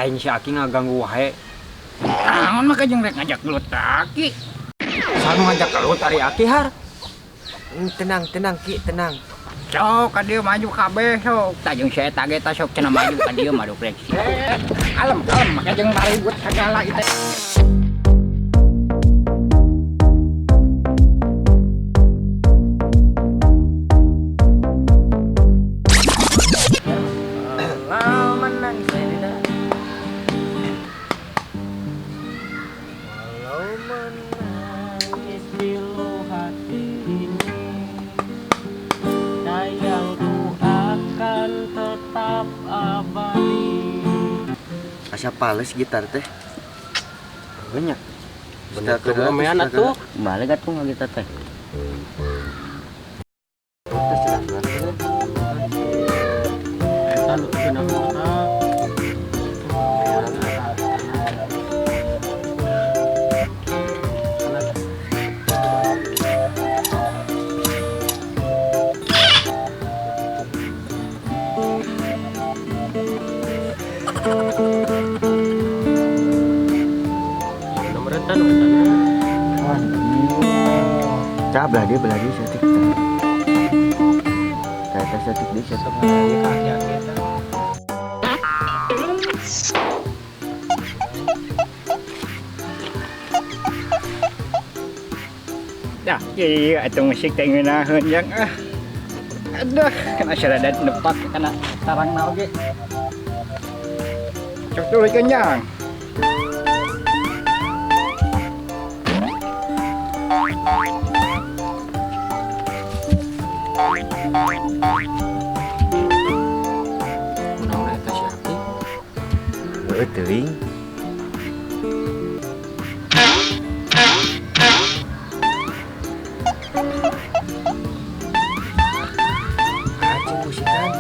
Aing si Aki ngaganggu wae. Naon mah jeung rek ngajak gelut ka Aki. Saha nu ngajak gelut ari Aki har? Tenang, tenang Ki, tenang. Sok ka dieu maju kabeh sok. Tah jeung si eta ge tah sok cenah maju ka dieu mah rek. Kalem, kalem make jeung maribut sagala ieu teh. Walau menangis Walau menangis pilu hati ini, sayangku akan tetap abadi. Asa pales gitar teh. Banyak. Bener tuh lumayan atuh. Balik atuh nggak gitar teh. Eta nu teu nama. Cah belah dia setik. Tah setik dia setik. Dah, iya atuh musik teh ngeunaheun jang ah. Aduh, kana saradat nepak kana tarangna oge. Cok tuluy jang. Kunaon eta si Aki? Heueuh teuing. Acing musikan.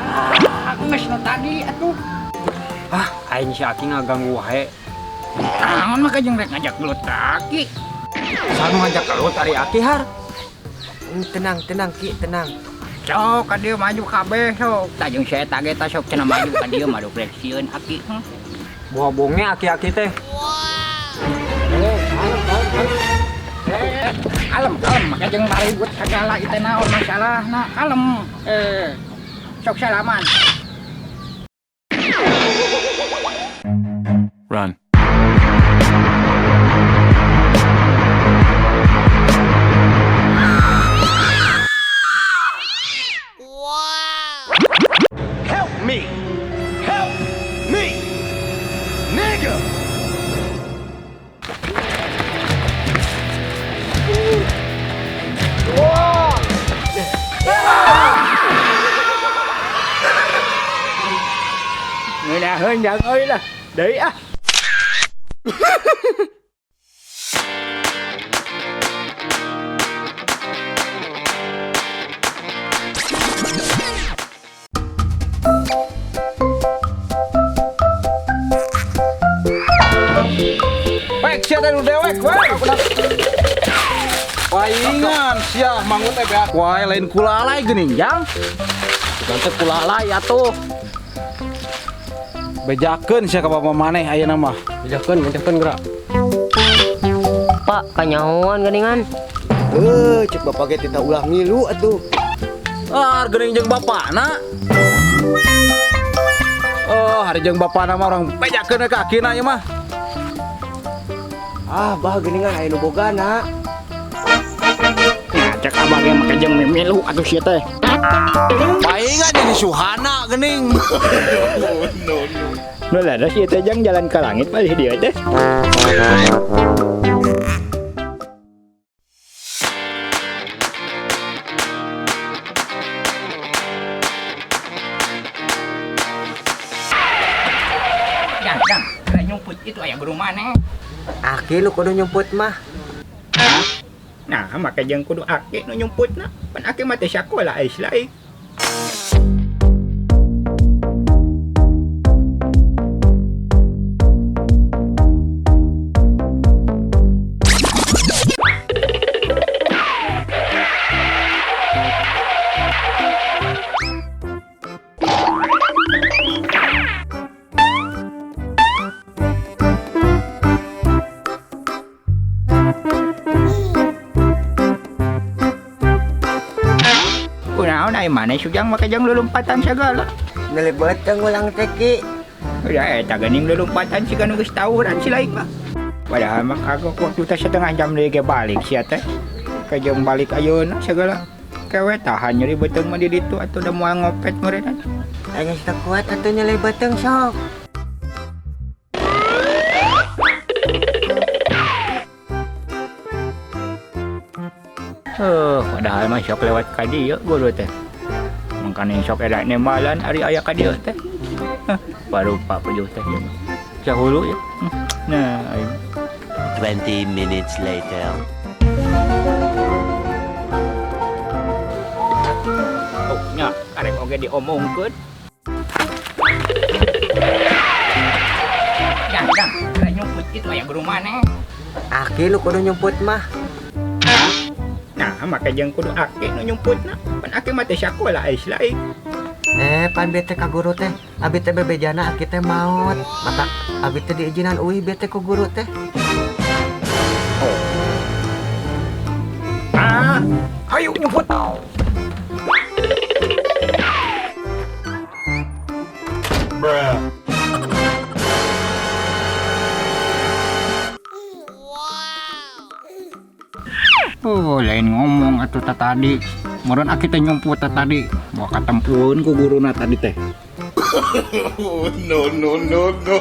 Ah, geus nu tadi atuh. Ah, aing si Aki ngaganggu wae. Naon mah jeung rek ngajak gelut ka Aki. Saha nu ngajak gelut ari Aki har? Tenang, tenang Ki, tenang. Sok ka dieu maju kabeh sok. Tah jeung si eta ge tah sok cenah maju ka dieu mah rek sieun Aki. Buah bonge aki-aki teh. Kalem, kalem make jeung maribut sagala ieu teh naon masalahna. Kalem. Sok salaman. Run. Help me! Help me! Nigga! Ngeunaheun jang euy lah. Deui ah. Wek, sia teh nu dewek, wek. Paingan sia manggut teh beak wae lain kulalai geuning jang. Bukan teh kulalai atuh. Bejakeun sia ka bapa maneh ayeuna mah. Bejakeun, bejakeun geura. Pak, kanyahoan geuningan. Heuh, cek bapak ge tita ulah ngilu atuh. Ah, geuning jeung bapana. Oh, hari jeung bapana mah orang bejakeun ka akina ieu mah. Ah, bah geuningan aya nu bogana. Nah, cek abah ge make jeung mimilu atuh sia teh. Paingan jadi Suhana geuning. Nu laras ieu teh jang jalan ka langit palih dieu teh. Jang, jang, kira nyumput itu aya guru maneh. Aki nu kudu nyumput mah. Nah, make jeung kudu aki nu nyumputna. Pan aki mah teh sakola ais lain. Mana sujang make jang lulumpatan segala. Nyeri beuteung ulang teh Ki. Udah eta geuning lulumpatan siga nu geus tawuran si lain mah. Padahal mah kagok waktu teh setengah jam deui ge balik sia teh. Kejeng balik ayeuna segala. Kewe tahan nyeri beuteung mah di ditu atuh da moal ngopet meureun. Aing geus teu kuat atuh nyeri beuteung sok. Padahal mah sok lewat ka dieu guru teh. Mangkana sok era nembalan ari aya ka dieu teh. Hah, baru pak pejuh teh ieu mah. Sahulu ya. Nah, aing. 20 minutes later. Oh, nya karek oge diomongkeun. Jang, jang, rek nyumput kitu aya guru maneh. Aki nu kudu nyumput mah. Nah, make jeung kudu aki nu nyumputna. Pan aki mah teh sakola ais lain. Eh, pan bete ka guru teh. Abi teh bebejana aki teh maot. Mata abi teh diizinan uih bete ku guru teh. Ah, ayo nyumput. Oh, lain ngomong atuh tah tadi. Meureun aki teh nyumput tah tadi. Bawa katempueun ku guruna tadi teh. No, no, no, no.